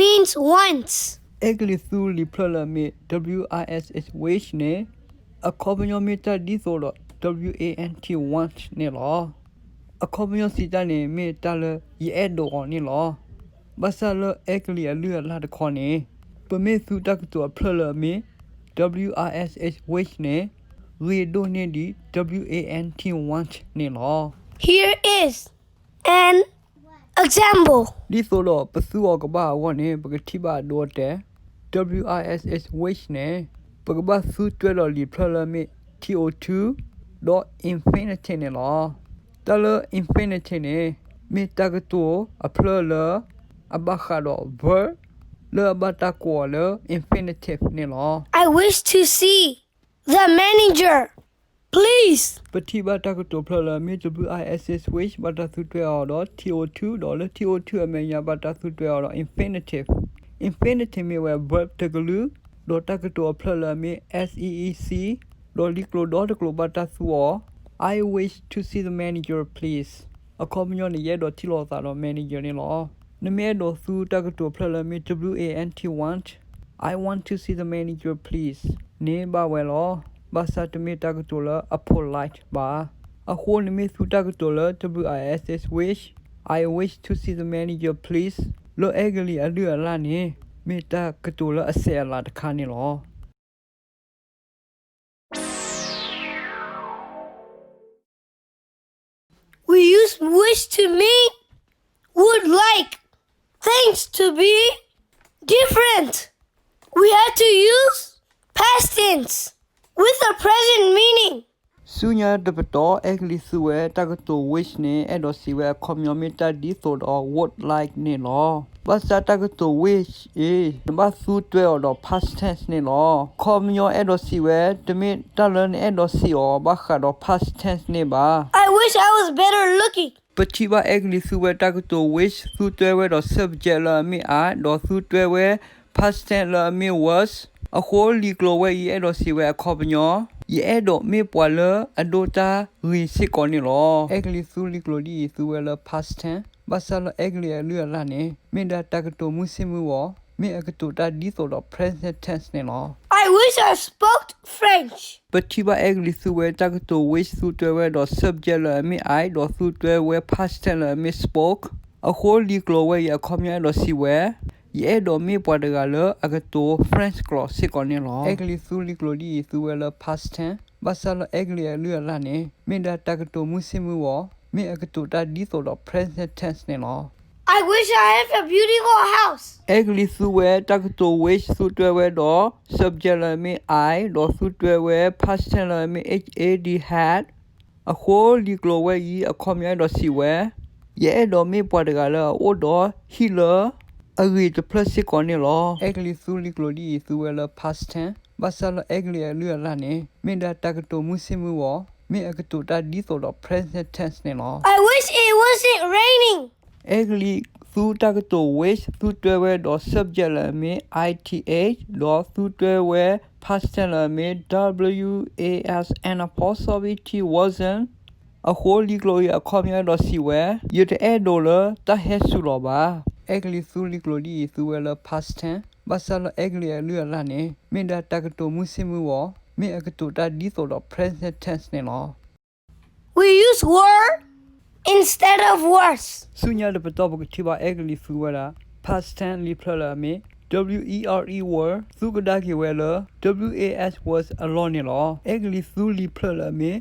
means once. အဲကလံးသူလံာ်ဖျၢၣ်လၢအမ့ၢ် W I S H wish န့ၣ် အခီပညီမ့ၢ်တၢ်ဒ်သိးဒီး W A N T want န့ၣ်လီၤ. အခီပညီစံးတၢ်န့ၣ် မ့ၢ်တၢ်လၢယအဲၣ်ဒိးအီၤန့ၣ်လီၤ. ဘၣ်ဆၣ်လၢအဲကလံးအလုၢ်အလၢ်တခီန့ၣ် ပမ့ၢ်သူတၢ်ကတိၤအဖျၢၣ်လၢအမ့ၢ် W I S H wish န့ၣ် ဂ့ၤဒိၣ်န့ၢ်ဒံး W A N T want န့ၣ်လီၤ. Here is an example. ဒ်သိးဒီးပသူအီၤကဘၣ်အဂီၢ်န့ၣ် ပကထံၣ်ဘၣ်အဒိအတဲာ် W I S H wish န့ၣ် ပကဘၣ်သူတွဲဒီးလံာ်ဖျၢၣ်လၢအမ့ၢ် T O two ဒီး infinitive န့ၣ်လီၤ. တၢ်လၢ infinitive န့ၣ် မ့ၢ်တၢ်ကတိၤအဖျၢၣ်လၢ အဘၣ်ဃးဒီး verb လၢအဘၣ်တၢ်ကိးအီၤလၢ infinitive န့ၣ်လီၤ. I wish to see the manager, please. ပထံၣ်ဘၣ်တၢ်ကတိၤဖျၢၣ်လၢအမ့ၢ် W I S H wish ဘၣ်တၢ်သူတွဲအီၤဒီး T O two ဒီးလၢ T O two အမဲာ်ညါဘၣ်တၢ်သူတွဲအီၤဒီး infinitive. Infinitive မ့ၢ်ဝဲ verb တကလုာ် ဒီးတၢ်ကတိၤအဖျၢၣ်လᢢအမ့ၢ် S E E C ဒီးလံာ်ကျိၤဒီတကျိၤဘၣ်တၢ်သူအီၤ I wish to see the manager, please. အခီပညီန့ၣ် ယအဲၣ်ဒိးထံၣ်လိာ်သးဒီး manager န့ၣ်လီၤ. နမ့ၢ်အဲၣ်ဒိးသူတၢ်ကတိၤဖျၢၣ်လၢအမ့ၢ် W A N T want, I want to see the manager, please န့ၣ်ဘၣ်ဝဲလီၤ. ဘၣ်ဆၣ်တမ့ၢ်တၢ်ကတိၤလၢအ polite ဘၣ်. အဃိနမ့ၢ်သူတၢ်ကတိၤလၢ W I S H wish, I wish to see the manager, please လၢအဲကလံးအလုၢ်အလၢ်န့ၣ် မ့ၢ်တၢ်ကတိၤလၢအဆဲးအလၤတခါန့ၣ်လီၤ. We use wish to mean would like things to be different. We have to use past tense with a present meaning. ဆူညါတပတီၢ် အဲကလံးသူဝဲတၢ်ကတိၤ wish န့ၣ် အဲၣ်ဒိးစံးဝဲအခီပညီမ့ၢ်တၢ်ဒ်သိးဒီး would like န့ၣ်လီၤ. ဘၣ်ဆၣ်တၢ်ကတိၤ wish အံၤ နဘၣ်သူတွဲအီၤဒီး past tense န့ၣ်လီၤ. အခီပညီအဲၣ်ဒိးစံးဝဲ တမ့ၢ်တၢ်လၢနအဲၣ်ဒိးစံးအီၤဘၣ်ဃးဒီး past tense န့ၣ်ဘၣ်. I wish I was better looking. ပထံၣ်ဘၣ်အဲကလံးသူဝဲတၢ်ကတိၤ wish သူတွဲဝဲဒီး subject လၢအမ့ၢ် I ဒီးသူတွဲဝဲ past tense လၢအမ့ၢ် was. အဃိလံာ်ကျိၤဝဲအံၤ အဲၣ်ဒိးစံးဝဲအခီပညီ ယအဲၣ်ဒိးမ့ၢ်ပှၤလၢအဒိၣ်တၢ်ဂ့ၤစ့ၢ်ကီးန့ၣ်လီၤ. အဲကလံးသူလံာ်ကျိၤဒ်အံၤ သူဝဲလၢ past tense ဘၣ်ဆၣ်လၢအဲကလံးအလုၢ်အလၢ်န့ၣ် မ့ၢ်ဒၣ်တၢ်ကတိၤမုၢ်ဆ့ၣ်မုၢ်ဂီၤ မ့ၢ်အကတိၤတၢ်ဒ်သိးဒီး present tense န့ၣ်လီၤ. I wish I spoke French. ပထံၣ်ဘၣ်အဲကလံးသူဝဲတၢ်ကတိၤ wish သူတွဲဝဲဒီး subject လၢအမ့ၢ် I ဒီးသူတွဲဝဲ past tense လၢအမ့ၢ် spoke. အဃိလံာ်ကျိၤဝဲအံၤအခီပညီအဲၣ်ဒိးစံးဝဲ ယအဲၣ်ဒိးမ့ၢ်ပှၤတဂၤလၢအကတိၤ French ကျိာ်စ့ၢ်ကီးန့ၣ်လီၤ. အဲကလံးသူလံာ်ကျိၤဒ်အံၤ သူဝဲလၢ past tense ဘၣ်ဆၣ်လၢအဲကလံးအလုၢ်အလၢ်န့ၣ် မ့ၢ်ဒၣ်တၢ်ကတိၤမုၢ်ဆ့ၣ်မုၢ်ဂီၤ မ့ၢ်အကတိၤတၢ်ဒ်သိးဒီး present tense န့ၣ်လီၤ. I wish I have a beautiful house. အဲကလံးသူဝဲတၢ်ကတိၤ wish သူတွဲဝဲဒီး subject လၢအမ့ၢ် I ဒီးသူတွဲဝဲ past tense လၢအမ့ၢ် had, had. အဃိလံာ်ကျိၤဝဲအံၤ အခီပညီအဲၣ်ဒိးစံးဝဲ ယအဲၣ်ဒိးမ့ၢ်ပှၤတဂၤလၢအအိၣ်ဒီးဟံၣ်လၢအဂ့ၤတဖျၢၣ်စ့ၢ်ကီးန့ၣ်လီၤ. အဲကလံးသူလံာ်ကျိၤဒ်အံၤ သူဝဲလၢ past tense ဘၣ်ဆၣ်လၢအဲကလံးအလုၢ်အလၢ်န့ၣ် မ့ၢ်ဒၣ်တၢ်ကတိၤမုၢ်ဆ့ၣ်မုၢ်ဂီၤ မ့ၢ်အကတိၤတၢ်ဒ်သိးဒီး present tense န့ၣ်လီၤ. I wish it wasn't raining. အဲကလံးသူတၢ်ကတိၤ wish သူတွဲဝဲဒီး subject လၢအမ့ၢ် I T H ဒီးသူတွဲဝဲ past tense လၢအမ့ၢ် W A S N apostrophe T wasn't. အဃိလံာ်ကျိၤအံၤအခီပညီအဲၣ်ဒိးစံးဝဲ ယတအဲၣ်ဒိးလၢတၢ်ဟဲစူၤလီၤဘၣ်. အဲကလံးသူလံာ်ကျိၤဒ်အံၤ သူဝဲလၢ past tense ဘၣ်ဆၣ်လၢအဲကလံးအလုၢ်အလၢ်န့ၣ် မ့ၢ်ဒၣ်တၢ်ကတိၤမုၢ်ဆ့ၣ်မုၢ်ဂီၤ မ့ၢ်အကတိၤတၢ်ဒ်သိးဒီး present tense န့ၣ်လီၤ. We use were instead of was. ဆူညါတပတီၢ်ပကထံၣ်ဘၣ်အဲကလံးသူဝဲဒၣ် past tense လံာ်ဖျၢၣ်လၢအမ့ၢ် W E R E were သူကဒါက့ၤဝဲလၢ W A S was အလီၢ်န့ၣ်လီၤ. အဲကလံးသူလံာ်ဖျၢၣ်လၢအမ့ၢ်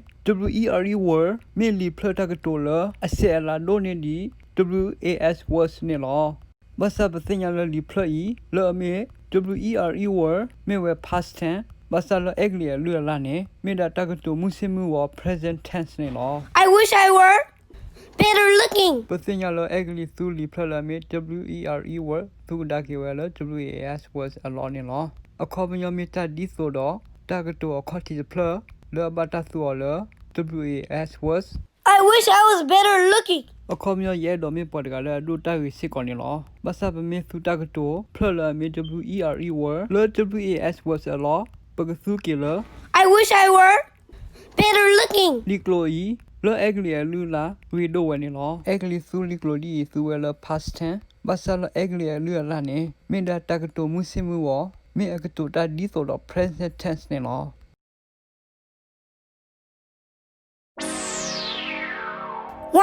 W E R E were မ့ၢ်လံာ်ဖျၢၣ်တၢ်ကတိၤလၢအဆဲးအလၤဒိၣ်န့ၢ်ဒံး W A S was န့ၣ်လီၤ. ဘၣ်ဆၣ်ပသ့ၣ်ညါလၢလံာ်ဖျၢၣ်အံၤ လၢအမ့ၢ် W E R E were မ့ၢ်ဝဲ past tense ဘၣ်ဆၣ်လၢအဲကလံးအလုၢ်အလၢ်န့ၣ် မ့ၢ်ဒၣ်တၢ်ကတိၤမုၢ်ဆ့ၣ်မုၢ်ဂီၤ present tense န့ၣ်လီၤ. I wish I were better looking. ပသ့ၣ်ညါလၢအဲကလံးသူလံာ်ဖျၢၣ်လၢအမ့ၢ် W E R E were သူကဒါက့ၤဝဲလၢ W A S was အလီၢ်န့ၣ်လီၤ. အခီပညီမ့ၢ်တၢ်ဒ်သိးဒီး တၢ်ကတိၤအခီၣ်ထံးတဖျၢၣ် လၢအဘၣ်တၢ်သူအီၤလၢ W A S was. I wish I was better looking. အခီပညီ ယအဲၣ်ဒိးမ့ၢ်ပှၤတဂၤလၢအဒိၣ်တၢ်ဂ့ၤစ့ၢ်ကီးန့ၣ်လီၤ. ဘၣ်ဆၣ်ပမ့ၢ်သူတၢ်ကတိၤဖျၢၣ်လၢအမ့ၢ် W E R E were လၢ W A S was အလီၢ် ပကသူက့ၤလၢ I wish I were better looking. လံာ်ကျိၤအံၤ လၢအဲကလံးအလုၢ်အလၢ် ဂ့ၤဒိၣ်ဝဲန့ၣ်လီၤ. အဲကလံးသူလံာ်ကျိၤဒ်အံၤ သူဝဲလၢ past tense ဘၣ်ဆၣ်လၢအဲကလံးအလုၢ်အလၢ်န့ၣ် မ့ၢ်ဒၣ်တၢ်ကတိၤမုၢ်ဆ့ၣ်မုၢ်ဂီၤ, မ့ၢ်အကတိၤတၢ်ဒ်သိးဒီး present tense န့ၣ်လီၤ.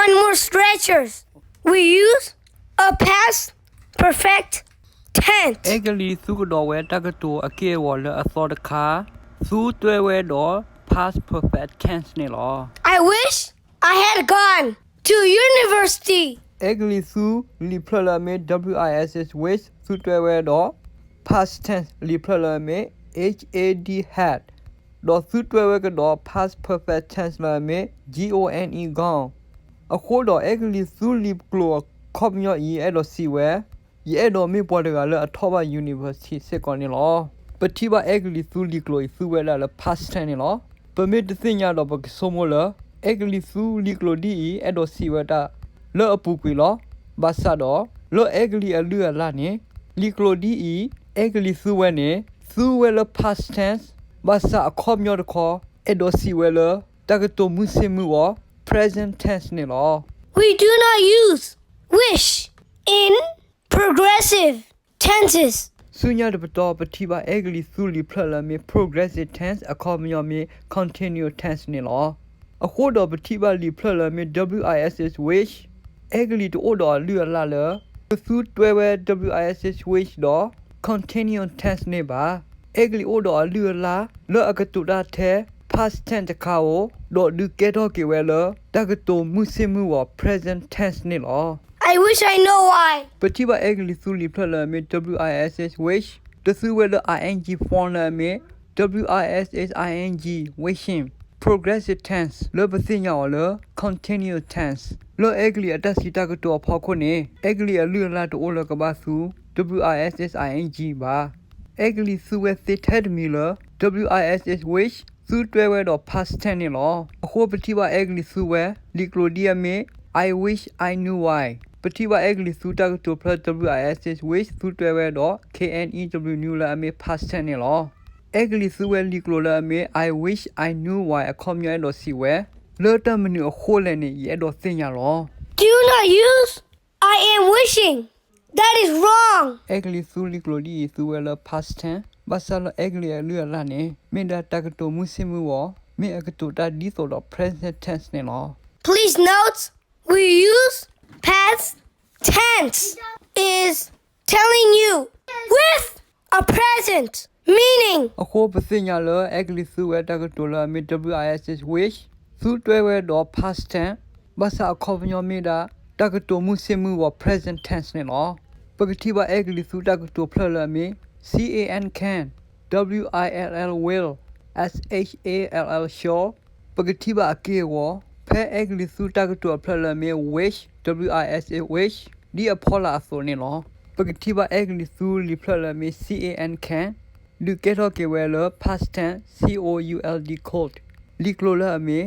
One more stretchers. We use a past perfect tense. အဲကလံးသူကဒီးဝဲတၢ်ကတိၤအက့ၢ်အဂီၤလၢအသီတခါ, သူတွဲဝဲဒီး past perfect tense န့ၣ်လီၤ. I wish I had gone to university. အဲကလံးသူလံာ်ဖျၢၣ်လၢအမ့ၢ် W I S H wish သူတွဲဝဲဒီး past tense လံာ်ဖျၢၣ်လၢအမ့ၢ် H A D had ဒီးသူတွဲဝဲကဒီး past perfect tense လၢအမ့ၢ် G O N E gone. အဃိဒီးအဲကလံးသူလံာ်ကျိာ်အခီပညီအံၤ အဲၣ်ဒိးစံးဝဲ, ယအဲၣ်ဒိးမ့ၢ်ပှၤတဂၤလၢအထီၣ်ဘၣ် university စ့ၢ်ကီးန့ၣ်လီၤ. ပထံၣ်ဘၣ်အဲကလံးသူလံာ်ကျိာ်အံၤ သူဝဲဒၣ်လၢ past tense န့ၣ်လီၤ. ပမ့ၢ်တသ့ၣ်ညါဒီးပကဆိကမိၣ်လၢ အဲကလံးသူလံာ်ကျိာ်ဒ်အံၤ အဲၣ်ဒိးစံးဝဲတၢ်လၢအပူၤကွံာ်လီၤ. ဘၣ်ဆၣ်ဒီး လၢအဲကလံးအလုၢ်အလၢ်န့ၣ် လံာ်ကျိာ်ဒ်အံၤ အဲကလံးသူဝဲန့ၣ် သူဝဲလၢ past tense, ဘၣ်ဆၣ်အခီပညီတခီ အဲၣ်ဒိးစံးဝဲလၢ တၢ်ကတိၤမုၢ်ဆ့ၣ်မုၢ်ဂီၤ present tense န့ၣ်လီၤ. We do not use wish in progressive tenses. ဆူညါတပတီၢ် ပထံၣ်ဘၣ်အဲကလံးသူလံာ်ဖျၢၣ်လၢအမ့ၢ် progressive tense အခီပညီမ့ၢ် continuous tense န့ၣ်လီၤ. အဃိဒီးပထံၣ်ဘၣ်လံာ်ဖျၢၣ်လၢအမ့ၢ် W I S H wish အဲကလံးတအိၣ်ဒီးအလုၢ်အလၢ်လၢ ကသူတွဲဝဲ W I S H wish ဒီး continuous tense န့ၣ်ဘၣ်. အဲကလံးအိၣ်ဒီးအလုၢ်အလၢ်လၢအကတိၤတၢ်ထဲ past tense တခါဧိၤ, ဒီးဒုးကဲထီၣ်က့ၤဝဲလၢ တၢ်ကတိၤမုၢ်ဆ့ၣ်မုၢ်ဂီၤ present tense န့ၣ်လီၤ. I wish I know why. ပထံၣ်ဘၣ်အဲကလံးသူလံာ်ဖျၢၣ်လၢအမ့ၢ် W I S H wish တသူဝဲလၢ I N G form လၢအမ့ၢ် W I S H I N G wishing, progressive tense လၢပသ့ၣ်ညါအီၤလၢ continuous tense. လၢအဲကလံးအတၢ်စံးတၢ်ကတိၤအဖီခိၣ်န့ၣ် အဲကလံးအလုၢ်အလၢ်တအိၣ်လၢကဘၣ်သူ W I S H I N G ဘၣ်. အဲကလံးသူဝဲသ့ထဲတမံၤလၢ W I S H wish သူတွဲဝဲဒီး past tense န့ၣ်လီၤ. အဃိပထံၣ်ဘၣ်အဲကလံးသူဝဲ လံာ်ကျိာ်ဒ်အမ့ၢ် I wish I knew why. ပထံၣ်ဘၣ်အဲကလံးသူတၢ်ကတိၤဖျၢၣ် W I S H wish သူတွဲဝဲဒီး K N E W knew လၢအမ့ၢ် past tense န့ၣ်လီၤ. အဲကလံးသူဝဲလံာ်ကျိာ်လၢအမ့ၢ် I wish I knew why အခီပညီအဲၣ်ဒိးစံးဝဲ, လၢတၢ်မနုၤအဃိလဲၣ်န့ၣ် ယအဲၣ်ဒိးသ့ၣ်ညါလီၤ. Do not use I am wishing. That is wrong. အဲကလံးသူလံာ်ကျိာ်ဒ်အံၤ သူဝဲလၢ past tense, ဘၣ်ဆၣ်လၢအဲကလံးအလုၢ်အလၢ်န့ၣ် မ့ၢ်ဒၣ်တၢ်ကတိၤမုၢ်ဆ့ၣ်မုၢ်ဂီၤ, မ့ၢ်အကတိၤတၢ်ဒ်သိးဒီး present tense န့ၣ်လီၤ. Please note, we use past tense is telling you with a present meaning. အဃိပသ့ၣ်ညါလၢ အဲကလံးသူဝဲတၢ်ကတိၤလၢအမ့ၢ် W I S H wish သူတွဲဝဲဒီး past tense, ဘၣ်ဆၣ်အခီပညီမ့ၢ်ဒၣ် တၢ်ကတိၤမုၢ်ဆ့ၣ်မုၢ်ဂီၤ present tense န့ၣ်လီၤ. ပကထံၣ်ဘၣ်အဲကလံးသူတၢ်ကတိၤဖျၢၣ်လၢအမ့ၢ် C A N can, W I L L will, S H A L L shall. ပကထံၣ်ဘၣ်အက့ၢ်အဂီၤ ဖဲအဲကလံးသူတၢ်ကတိၤအဖျၢၣ်လၢအမ့ၢ် wish, W I S H wish ဒ်အဖီလာ်အသိးန့ၣ်လီၤ. ပကထံၣ်ဘၣ်အဲကလံးသူလံာ်ဖျၢၣ်လၢအမ့ၢ် C A N can ဒုးကဲထီၣ်က့ၤဝဲလၢ past tense, C O U L D could, လံာ်ကျိာ်လၢအမ့ၢ်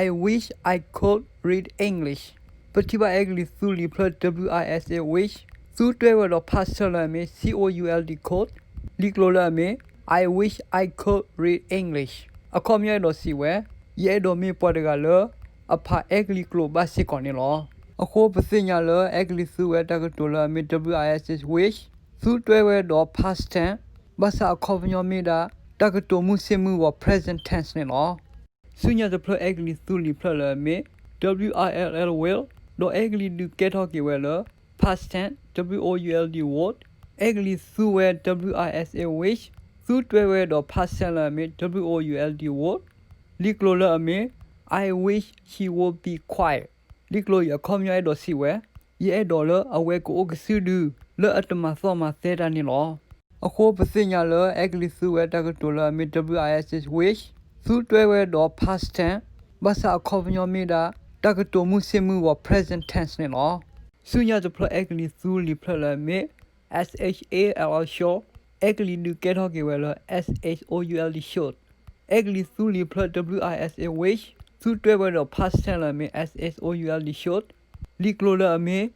I wish I could read English. ပထံၣ်ဘၣ်အဲကလံးသူလံာ်ဖျၢၣ် W I S H wish သူတွဲဝဲဒီး past tense လၢအမ့ၢ် C O U L D could, လံာ်ကျိာ်လၢအမ့ၢ် I wish I could read English. အခီပညီအဲၣ်ဒိးစံးဝဲ, ယအဲၣ်ဒိးမ့ၢ်ပှၤတဂၤလၢ အဖးအဲကလံးကျိာ်ဘၣ်စ့ၢ်ကီးန့ၣ်လီၤ. အဃိပသ့ၣ်ညါလၢ အဲကလံးသူဝဲတၢ်ကတိၤလၢအမ့ၢ် W I S H wish သူတွဲဝဲဒီး past tense, ဘၣ်ဆၣ်အခီပညီမ့ၢ်ဒၣ် တၢ်ကတိၤမုၢ်ဆ့ၣ်မုၢ်ဂီၤ present tense န့ၣ်လီၤ. ဆူညါတဖျၢၣ်အဲကလံးသူလံာ်ဖျၢၣ်လၢအမ့ၢ် W I L L will ဒီးအဲကလံးဒုးကဲထီၣ်က့ၤဝဲလၢ past tense, W O U L D would, အဲကလံးသူဝဲ W I S H wish သူတွဲဝဲဒီး past tense လၢအမ့ၢ် W O U L D would, လံာ်ကျိာ်လၢအမ့ၢ် I wish she would be quiet. လံာ်ကျိာ်အံၤအခီပညီအဲၣ်ဒိးစံးဝဲ, ယအဲၣ်ဒိးလၢအဝဲကအိၣ်ကစုဒု လၢအတမၤသီၣ်မၤသဲတၢ်န့ၣ်လီၤ. အဃိပသ့ၣ်ညါလၢအဲကလံးသူဝဲတၢ်ကတိၤလၢအမ့ၢ် W I S H wish သူတွဲဝဲဒီး past tense, ဘၣ်ဆၣ်အခီပညီမ့ၢ်ဒၣ် တၢ်ကတိၤမုၢ်ဆ့ၣ်မုၢ်ဂီၤ present tense န့ၣ်လီၤ. ဆူညါတဖျၢၣ်အဲကလံးသူလံာ်ဖျၢၣ်လၢအမ့ၢ် S H A L L shall, အဲကလံးဒုးကဲထီၣ်က့ၤဝဲလၢ S H O U L D should. အဲကလံးသူလံာ်ဖျၢၣ် W I S H wish သူတွဲဝဲဒီး past tense လၢအမ့ၢ် S H O U L D should, လံာ်ကျိာ်လၢအမ့ၢ်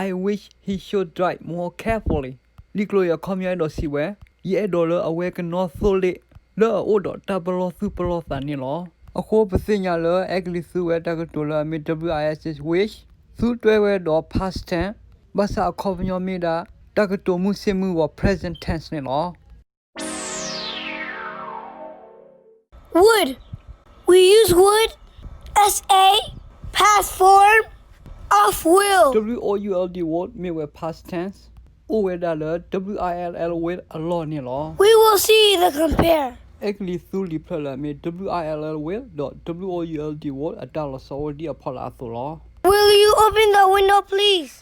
I wish he should drive more carefully. လံာ်ကျိာ်အံၤအခီပညီအဲၣ်ဒိးစံးဝဲ, ယအဲၣ်ဒိးလၢအဝဲကနီၣ်သိလ့ၣ် လၢအအိၣ်ဒီးတၢ်ပလီၢ်သူၣ်ပလီၢ်သးန့ၣ်လီၤ. အဃိပသ့ၣ်ညါလၢအဲကလံးသူဝဲတၢ်ကတိၤလၢအမ့ၢ် W I S H wish သူတွဲဝဲဒီး past tense, ဘၣ်ဆၣ်အခီပညီမ့ၢ်ဒၣ် တၢ်ကတိၤမုၢ်ဆ့ၣ်မုၢ်ဂီၤ present tense န့ၣ်လီၤ. Would. We use would as a past form of will. W O U L D would မ့ၢ်ဝဲ past tense အိၣ်ဝဲဒၣ်လၢ W I L L will အလီၢ်န့ၣ်လီၤ. We will see the compare. အဲကလံးသူလံာ်ဖျၢၣ်လၢအမ့ၢ် W I L L will ဒီး W O U L D would အတၢ်လီၤဆီအိၣ်ဒ်အဖီလာ်အသိးလီၤ. Will you open the window, please?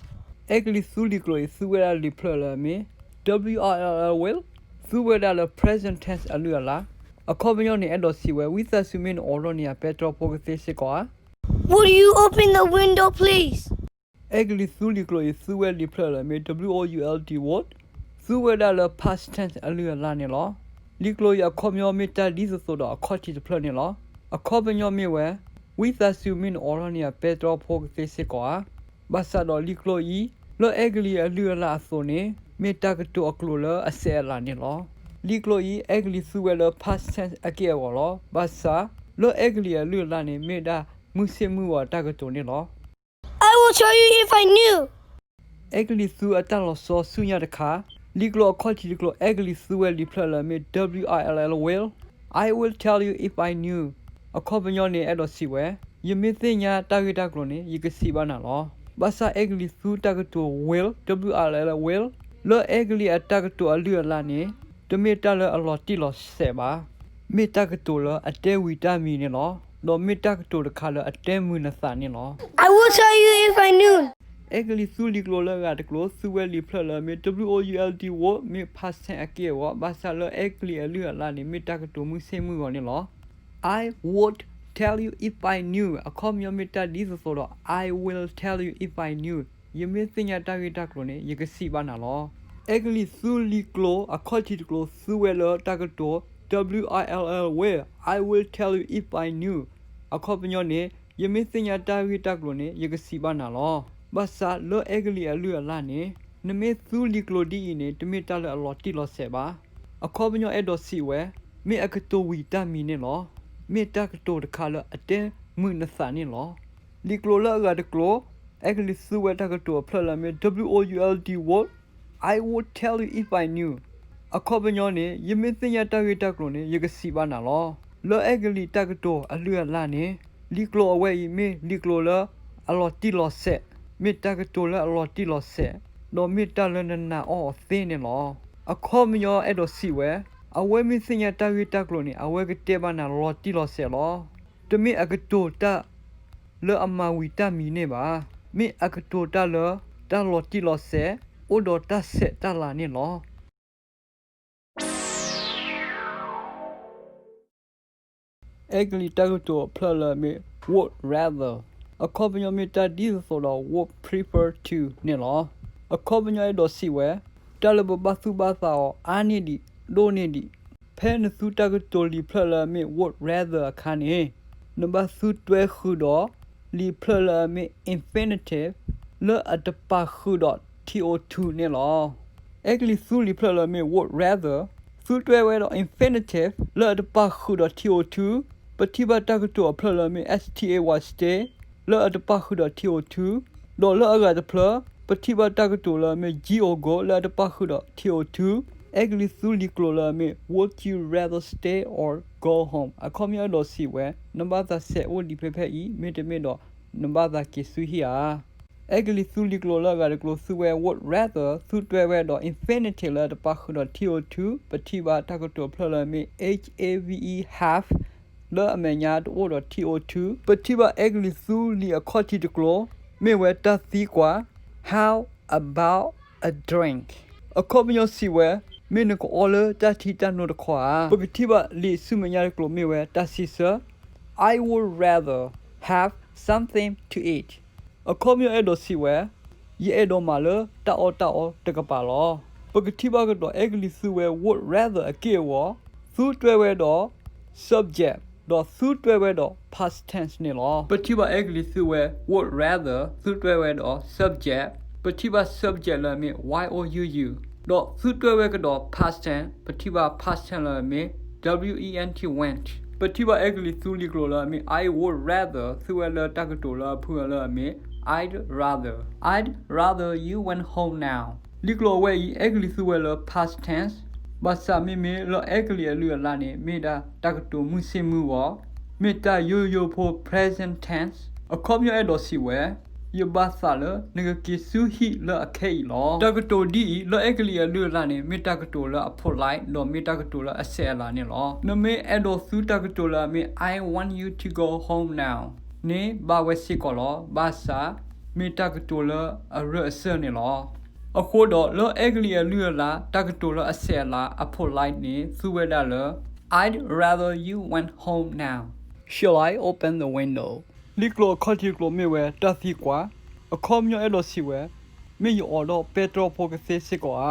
အဲကလံးသူလံာ်ကျိာ်အံၤ သူဝဲဒၣ်လံာ်ဖျၢၣ်လၢအမ့ၢ် W I L L will သူဝဲဒၣ်လၢ present tense အလုၢ်အလၢ်, အခီပညီန့ၣ် အဲၣ်ဒိးစံးဝဲ ဝံသးစူၤမ့ၢ်နအိးထီၣ်န့ၢ်ယၤ ပဲတြီဖိကသ့စ့ၢ်ကီးဧါ. Would you open the window, please? အဲကလံးသူလံာ်ကျိာ်အံၤ သူဝဲလံာ်ဖျၢၣ်လၢအမ့ၢ် W O U L D would သူဝဲဒၣ်လၢ past tense အလုၢ်အလၢ်န့ၣ်လီၤ. လံာ်ကျိာ်အံၤအခီပညီမ့ၢ်တၢ်ဒ်သိးသိးဒီးအခီၣ်ထံးတဖျၢၣ်န့ၣ်လီၤ. အခီပညီမ့ၢ်ဝဲ ဝံသးစူၤမ့ၢ်နအိးထီၣ်န့ၢ်ယၤ ပဲတြီဖိကသ့စ့ၢ်ကီးဧါ. ဘၣ်ဆၣ်ဒီးလံာ်ကျိာ်အံၤ လၢအဲကလံးအလုၢ်အလၢ်အသိးန့ၣ် မ့ၢ်တၢ်ကတိၤအကျိာ်လၢအစဲးအလၤန့ၣ်လီၤ. လံာ်ကျိာ်အံၤ အဲကလံးသူဝဲလၢ past tense အက့ၢ်အဂီၤလီၤ. ဘၣ်ဆၣ် လၢအဲကလံးအလုၢ်အလၢ်န့ၣ် မ့ၢ်ဒၣ်မုၢ်ဆ့ၣ်မုၢ်ဂီၤတၢ်ကတိၤန့ၣ်လီၤ. I will tell you if I knew. အဲကလံးသူအတၢ်လီၤဆီဆူညါတခါ, လံာ်ကျိာ်အခီၣ်ထံးတကျိာ် အဲကလံးသူဝဲလံာ်ဖျၢၣ်လၢအမ့ၢ် W I L L will, I will tell you if I knew. အခီပညီန့ၣ် အဲၣ်ဒိးစံးဝဲ, ယမ့ၢ်သ့ၣ်ညါတၢ်ဂ့ၢ်တၢ်ကျိၤန့ၣ် ယကစံးဘၣ်နၤလီၤ. ဘၣ်ဆၣ်အဲကလံးသူတၢ်ကတိၤ will, W I L L will, လၢအဲကလံးအတၢ်ကတိၤအလုၢ်အလၢ်န့ၣ် တမ့ၢ်တၢ်လၢအလီၤတံၢ်လီၤဆဲးဘၣ်. မ့ၢ်တၢ်ကတိၤလၢအတဲဝံၤတၢ်မံၤန့ၣ်လီၤ. ဒီးမ့ၢ်တၢ်ကတိၤတခါလၢအတဲမုာ်နသးန့ၣ်လီၤ. I will tell you if I knew. အဲကလံးသူလံာ်ကျိာ်လၢအဂၤတကျိာ် သူဝဲလံာ်ဖျၢၣ်လၢအမ့ၢ် W O U L D would မ့ၢ် past tense အက့ၢ်အဂီၤ, ဘၣ်ဆၣ်လၢအဲကလံးအလုၢ်အလၢ်န့ၣ် မ့ၢ်တၢ်ကတိၤမုၢ်ဆ့ၣ်မုၢ်ဂီၤန့ၣ်လီၤ. I would tell you if I knew. အခီပညီမ့ၢ်တၢ်ဒ်သိးသိးဒီး I will tell you if I knew. ယမ့ၢ်သ့ၣ်ညါတၢ်ဂ့ၢ်တၢ်ကျိၤန့ၣ် ယကစံးဘၣ်နၤလီၤ. အဲကလံးသူလံာ်ကျိာ်အခီၣ်ထံးတကျိာ် သူဝဲလၢတၢ်ကတိၤ W I L L will, I will tell you if I knew. အခီပညီန့ၣ် ယမ့ၢ်သ့ၣ်ညါတၢ်ဂ့ၢ်တၢ်ကျိၤန့ၣ် ယကစံးဘၣ်နၤလီၤ. ဘၣ်ဆၣ်လၢအဲကလံးအလုၢ်အလၢ်န့ၣ် နမ့ၢ်သူလံာ်ကျိာ်ဒ်အံၤန့ၣ် တမ့ၢ်တၢ်လၢအလီၤတံၢ်လီၤဆဲးဘၣ်. အခီပညီအဲၣ်ဒိးစံးဝဲ, မ့ၢ်အကတိၤဝံၤတၢ်မံၤန့ၣ်လီၤ. မ့ၢ်တၢ်ကတိၤတခါလၢအတဲမုာ်နသးန့ၣ်လီၤ. လံာ်ကျိာ်လၢအဂၤတကျိာ် အဲကလံးသူဝဲတၢ်ကတိၤအဖျၢၣ်လၢအမ့ၢ် W O U L D would, I would tell you if I knew. အခီပညီန့ၣ် ယမ့ၢ်သ့ၣ်ညါတၢ်ဂ့ၢ်တၢ်ကျိၤန့ၣ် ယကစံးဘၣ်နၤလီၤ. လၢအဲကလံးတၢ်ကတိၤအလုၢ်အလၢ်န့ၣ် လံာ်ကျိာ်အဝဲအံၤမ့ၢ်လံာ်ကျိာ်လၢအလီၤတံၢ်လီၤဆဲး, မ့ၢ်တၢ်ကတိၤလၢအလီၤတံၢ်လီၤဆဲး, ဒီးမ့ၢ်တၢ်လၢနနာ်အီၤအီၤသ့န့ၣ်လီၤ. အခီပညီအဲၣ်ဒိးစံးဝဲ, အဝဲမ့ၢ်သ့ၣ်ညါတၢ်ဂ့ၢ်တၢ်ကျိၤန့ၣ် အဝဲကတဲဘၣ်နၤလီၤတံၢ်လီၤဆဲးလီၤ. တမ့ၢ်အကတိၤတၢ်လၢအမၤဝံၤတၢ်မံၤန့ၣ်ဘၣ်. မ့ၢ်အကတိၤတၢ်လၢတၢ်လီၤတံၢ်လီၤဆဲး, အိၣ်ဒီးတၢ်ဆဲးတၢ်လၤန့ၣ်လီၤ. အဲကလံးတၢ်ကတိၤအဖျၢၣ်လၢအမ့ၢ် would rather, အခီပညီမ့ၢ်တၢ်ဒ်သိးသိးဒီး would prefer to န့ၣ်လီၤ. အခီပညီအဲၣ်ဒိးစံးဝဲ, တၢ်လၢပဘၣ်သူၣ်ဘၣ်သးအီၤအါန့ၢ်ဒံး ဒိၣ်န့ၢ်ဒံး, ဖဲနသူတၢ်ကတိၤလံာ်ဖျၢၣ်လၢအမ့ၢ် would rather အခါန့ၣ်, နဘၣ်သူတွဲဃုာ်ဒီး လံာ်ဖျၢၣ်လၢအမ့ၢ် infinitive လၢအတပာ်ဃုာ်ဒီး T O two န့ၣ်လီၤ. အဲကလံးသူလံာ်ဖျၢၣ်လၢအမ့ၢ် would rather သူတွဲဝဲဒီး infinitive လၢအတပာ်ဃုာ်ဒီး T O two, ပထံၣ်ဘၣ်တၢ်ကတိၤအဖျၢၣ်လၢအမ့ၢ် S T A Y stay လၢအတပာ်ဃုာ်ဒီး T O two, ဒီးလၢအဂၤတဖျၢၣ် ပထံၣ်ဘၣ်တၢ်ကတိၤလၢအမ့ၢ် G O go လၢအတပာ်ဃုာ်ဒီး T O two, အဲကလံးသူလံာ်ကျိာ်လၢအမ့ၢ် Would you rather stay or go home? အခီပညီအဲၣ်ဒိးစံးဝဲ, နဘၣ်သးဆဲးအိၣ်ဒံးဖဲဖဲအံၤ မ့တမ့ၢ်ဒီး နဘၣ်သးက့ၤဆူဟံၣ်ဧါ. အဲကလံးသူလံာ်ကျိာ်လၢအဂၤတကျိၤ သူဝဲ would rather သူတွဲဝဲဒီး infinitive လၢအတပာ်ဃုာ်ဒီး T O two, ပထံၣ်ဘၣ်တၢ်ကတိၤအဖျၢၣ်လၢအမ့ၢ် H A V E have လၢအမဲာ်ညါတအိၣ်ဒီး T O two, ပထံၣ်ဘၣ်အဲကလံးသူလံာ်အခီၣ်ထံးတကျိၤ မ့ၢ်ဝဲတၢ်သံကွၢ် How about a drink? အခီပညီစံးဝဲ, မ့ၢ်နကအီလၢတၢ်ထံတၢ်နိတခီဧါ. ပကထံၣ်ဘၣ်လံာ်ဆူမဲာ်ညါတကျိၤမ့ၢ်ဝဲတၢ်စံးဆၢ I would rather have something to eat. အခီပညီအဲၣ်ဒိးစံးဝဲ, ယအဲၣ်ဒိးမၤလၢတၢ်အီၣ်တၢ်အီတကပၤလီၤ. ပကထံၣ်ဘၣ်ကဒီးအဲကလံးသူဝဲ would rather အက့ၢ်အဂီၤ သူတွဲဝဲဒီး subject ဒီးသူတွဲဝဲဒီး past tense န့ၣ်လီၤ. ပထံၣ်ဘၣ်အဲကလံးသူဝဲ would rather သူတွဲဝဲဒီး subject, ပထံၣ်ဘၣ် subject လၢအမ့ၢ် Y O U U, ဒီးသူတွဲဝဲကဒီး past tense, ပထံၣ်ဘၣ် past tense လၢအမ့ၢ် W E N T went, ပထံၣ်ဘၣ်အဲကလံးသူလံာ်ကျိၤလၢအမ့ၢ် I would rather သူဝဲလၢတၢ်ကတိၤလၢအဖုအီၤလၢအမ့ၢ် I'd rather you went home now. လံာ်ကျိာ်အဝဲအံၤ အဲကလံးသူဝဲလၢ past tense, ဘၣ်ဆၣ်မ့မ့ၢ်လၢအဲကလံးအလုၢ်အလၢ်န့ၣ် မ့ၢ်ဒၣ်တၢ်ကတိၤမုၢ်ဆ့ၣ်မုၢ်ဂီၤ, မ့ၢ်တၢ်ယိယိဖိ present tense. အခီပညီအဲၣ်ဒိးစံးဝဲ, ယဘၣ်သးလၢနကက့ၤဆူဟံၣ်လၢအခဲအံၤလီၤ. တၢ်ကတိၤဒ်အံၤလၢအဲကလံးအလုၢ်အလၢ်န့ၣ် မ့ၢ်တၢ်ကတိၤလၢအ polite ဒီးမ့ၢ်တၢ်ကတိၤလၢအဆဲးအလၤန့ၣ်လီၤ. နမ့ၢ်အဲၣ်ဒိးသူတၢ်ကတိၤလၢအမ့ၢ် I want you to go home now န့ၣ် ဘၣ်ဝဲစ့ၢ်ကီးလီၤ. ဘၣ်ဆၣ် မ့ၢ်တၢ်ကတိၤလၢအရၢအစၢၢ်န့ၣ်လီၤ. အဃိဒီးလၢအဲကလံးအလုၢ်အလၢ် တၢ်ကတိၤလၢအဆဲးအလၤ အ polite န့ၣ် သူဝဲဒၣ်လၢ I'd rather you went home now. Shall I open the window? လံာ်ကျိာ်အခီၣ်ထံးတကျိာ်မ့ၢ်ဝဲ တၢ်သံကွၢ်, အခီပညီအဲၣ်ဒိးစံးဝဲ, မ့ၢ်ယအိးထီၣ်ပဲတြီဖိကသ့စ့ၢ်ကီးဧါ.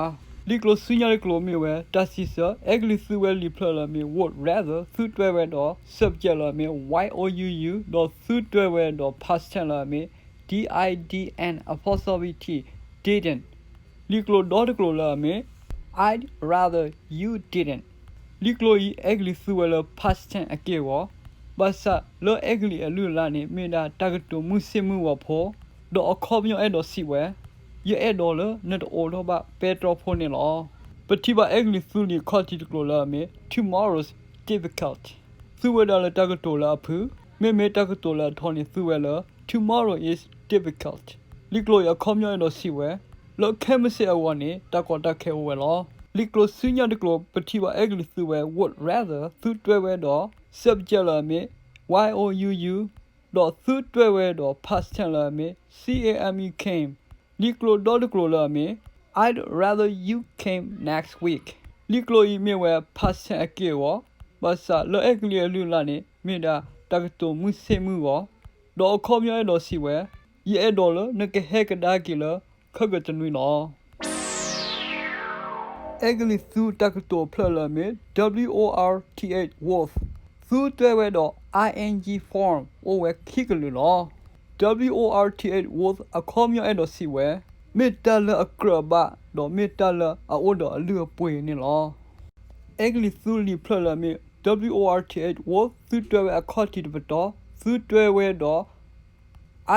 လံာ်ကျိာ်ဆူညါတကျိာ်မ့ၢ်ဝဲ တၢ်စံးဆၢ, အဲကလံးသူဝဲလံာ်ဖျၢၣ်လၢအမ့ၢ် would rather သူတွဲဝဲဒီး subject လၢအမ့ၢ် Y O U U ဒီးသူတွဲဝဲဒီး past tense လၢအမ့ၢ် D I D N apostrophe T, didn't. လံာ်ကျိာ်ဒီတကျိာ်လၢအမ့ၢ် I'd rather you didn't. လံာ်ကျိာ်အံၤ အဲကလံးသူဝဲလၢ past tense အက့ၢ်အဂီၤ, ဘၣ်ဆၣ်လၢအဲကလံးအလုၢ်အလၢ်န့ၣ် မ့ၢ်ဒၣ်တၢ်ကတိၤမုၢ်ဆ့ၣ်မုၢ်ဂီၤဖိ, ဒီးအခီပညီအဲၣ်ဒိးစံးဝဲ, ယအဲၣ်ဒိးလၢနတအိးထီၣ်ဘၣ်ပဲတြီဖိန့ၣ်လီၤ. ပထံၣ်ဘၣ်အဲကလံးသူလံာ်အခီၣ်ထံးတကျိာ်လၢအမ့ၢ် tomorrow's difficult သူဝဲဒၣ်လၢတၢ်ကတိၤလၢအဖုၣ်, မ့မ့ၢ်တၢ်ကတိၤလၢအထီန့ၣ် သူဝဲလၢ tomorrow is difficult. လံာ်ကျိာ်အံၤအခီပညီအဲၣ်ဒိးစံးဝဲ, လၢခဲမုၢ်ဆ့ၣ်အဂီၢ်န့ၣ် တၢ်ကီတၢ်ခဲအိၣ်ဝဲလီၤ. လံာ်ကျိာ်ဆူညါတကျိာ် ပထံၣ်ဘၣ်အဲကလံးသူဝဲ would rather သူတွဲဝဲဒီး subject လၢအမ့ၢ် Y O U U ဒီးသူတွဲဝဲဒီး past tense လၢအမ့ၢ် C A M E, came. လံာ်ကျိာ်ဒီတကျိာ်လၢအမ့ၢ် I'd rather you came next week. လံာ်ကျိာ်အံၤမ့ၢ်ဝဲ past tense အက့ၢ်အဂီၤ, ဘၣ်ဆၣ်လၢအဲကလံးအလုၢ်အလၢ်န့ၣ် မ့ၢ်ဒၣ်တၢ်ကတိၤမုၢ်ဆ့ၣ်မုၢ်ဂီၤ, ဒီးအခီပညီအဲၣ်ဒိးစံးဝဲ, ယအဲၣ်ဒိးလၢနကဟဲကဒါက့ၤလၢခဲကတနွံလီၤ. အဲကလံးသူတၢ်ကတိၤအဖျၢၣ်လၢအမ့ၢ် W O R T H, would, သူတွဲဝဲဒီး I N G form အိၣ်ဝဲခံကလုာ်လီၤ. W O R T H, would အခီပညီအဲၣ်ဒိးစံးဝဲ, မ့ၢ်တၢ်လၢအကြၢးဘၣ် ဒီးမ့ၢ်တၢ်လၢအအိၣ်ဒီးအလုၢ်အပှ့ၤန့ၣ်လီၤ. အဲကလံးသူလံာ်ဖျၢၣ်လၢအမ့ၢ် W O R T H, would သူတွဲဝဲအခီၣ်ထံးတပတီၢ် သူတွဲဝဲဒီး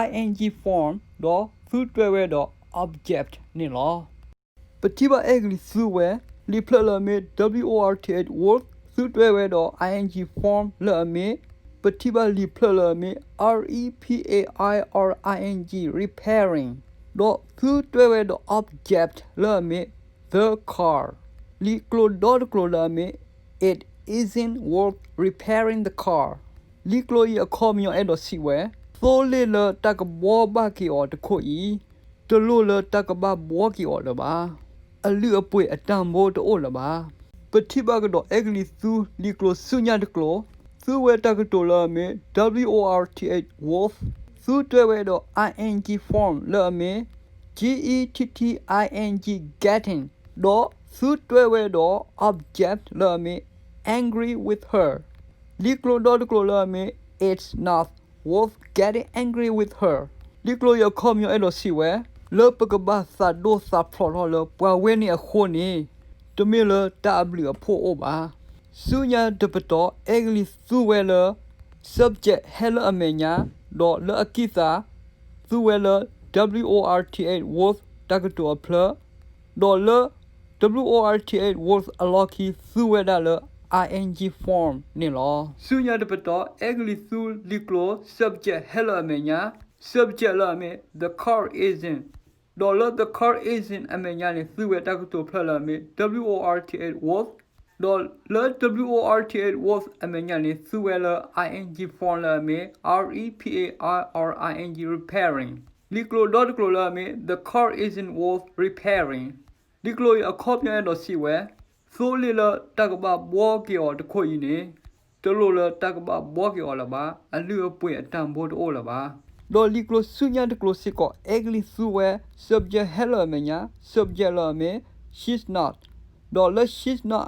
I N G form ဒီးသူတွဲဝဲဒီး object န့ၣ်လီၤ. ပထံၣ်ဘၣ်အဲကလံးသူဝဲ လံာ်ဖျၢၣ်လၢအမ့ၢ် W O R T H, would သူတွဲဝဲဒီး I N G form လၢအမ့ၢ်, ပထံၣ်ဘၣ်လံာ်ဖျၢၣ်လၢအမ့ၢ် R E P A I R I N G, repairing ဒီးသူတွဲဝဲဒီး object လၢအမ့ၢ် the car. လံာ်ကျိာ်ဒီတကျိာ်လၢအမ့ၢ် It isn't worth repairing the car. လံာ်ကျိာ်အံၤအခီပညီအဲၣ်ဒိးစံးဝဲ, သိလ့ၣ်လၢတၢ်ကဘှီဘၣ်က့ၤအီၤတခိၣ်အံၤ တလိၣ်လၢတၢ်ကဘၣ်ဘှီက့ၤအီၤလၢၤဘၣ်. အလုၢ်အပှ့ၤအတၢ်ဘိတအိၣ်လၢၤဘၣ်. ပထံၣ်ဘၣ်ကဒီးအဲကလံးသူလံာ်ကျိာ်ဆူညါတကျိာ်, သူဝဲတၢ်ကတိၤလၢအမ့ၢ် W O R T H, would သူတွဲဝဲဒီး I N G form လၢအမ့ၢ် G E T T I N G, getting ဒီးသူတွဲဝဲဒီး object လၢအမ့ၢ် angry with her. လံာ်ကျိာ်ဒီတကျိာ်လၢအမ့ၢ် It's not worth getting angry with her. လံာ်ကျိာ်အံၤအခီပညီအဲၣ်ဒိးစံးဝဲ, လၢပကဘၣ်သးဒိၣ်သးဖျိးထီၣ်လၢပှၤဝဲန့ၣ်အဃိန့ၣ် တမ့ၢ်လၢတၢ်အဘျုးအဖှိၣ်အိၣ်ဘၣ်. ဆူညါတပတီၢ် အဲကလံးသူဝဲလၢ subject ဟဲလၢအမဲာ်ညါ, ဒီးလၢအကံၢ်သး သူဝဲလၢ W O R T H, would တၢ်ကတိၤအဖျၢၣ်, ဒီးလၢ W O R T H, would အလီၢ်ခံ သူဝဲဒၣ်လၢ I N G form န့ၣ်လီၤ. ဆူညါတပတီၢ် အဲကလံးသူလံာ်ကျိာ် subject ဟဲလၢအမဲာ်ညါ, subject လၢအမ့ၢ် the car isn't, ဒီးလၢ the car isn't အမဲာ်ညါန့ၣ် သူဝဲတၢ်ကတိၤဖျၢၣ်လၢအမ့ၢ် W O R T H, would, ဒီးလၢ W O R T H, would အမဲာ်ညါန့ၣ် သူဝဲလၢ I N G form လၢအမ့ၢ် R E P A I R I N G, repairing. လံာ်ကျိာ်ဒီတကျိာ်လၢအမ့ၢ် The car isn't worth repairing. လံာ်ကျိာ်အံၤအခီပညီအဲၣ်ဒိးစံးဝဲ, သိလ့ၣ်လၢတၢ်ကဘၣ်ဘှီက့ၤအီၤတခိၣ်အံၤန့ၣ် တလိၣ်လၢတၢ်ကဘၣ်ဘှီက့ၤအီၤလၢၤဘၣ်, အလုၢ်အပှ့ၤအတၢ်ဘိတအိၣ်လၢၤဘၣ်. ဒီးလံာ်ကျိာ်ဆူညါတကျိာ်စ့ၢ်ကီး အဲကလံးသူဝဲ subject ဟဲလၢအမဲာ်ညါ, subject လၢအမ့ၢ် she's not, ဒီးလၢ she's not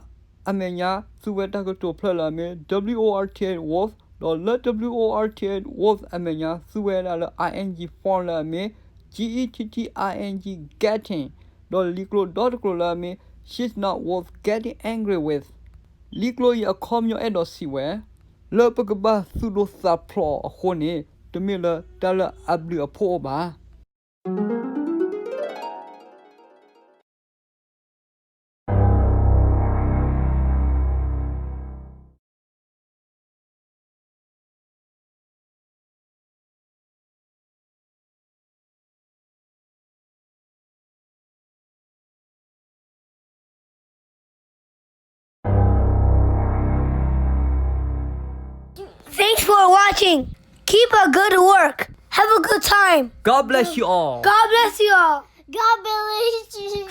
အမဲာ်ညါ သူဝဲတၢ်ကတိၤဖျၢၣ်လၢအမ့ၢ် W O R T H, would, ဒီးလၢ W O R T H, would အမဲာ်ညါ သူဝဲဒၣ်လၢ I N G form လၢအမ့ၢ် G E T T I N G, getting, ဒီးလံာ်ကျိာ်ဒီတကျိာ်လၢအမ့ၢ် she's not worth getting angry with. လံာ်ကျိာ်အံၤအခီပညီအဲၣ်ဒိးစံးဝဲ, လၢပကဘၣ်သူၣ်ဒိၣ်သးဖျိးအဃိန့ၣ် တမ့ၢ်လၢတၢ်လၢအဘျုးအဖှိၣ်အိၣ်ဘၣ်. for watching. Keep a good work. Have a good time. God bless you all. God bless you all. God bless you.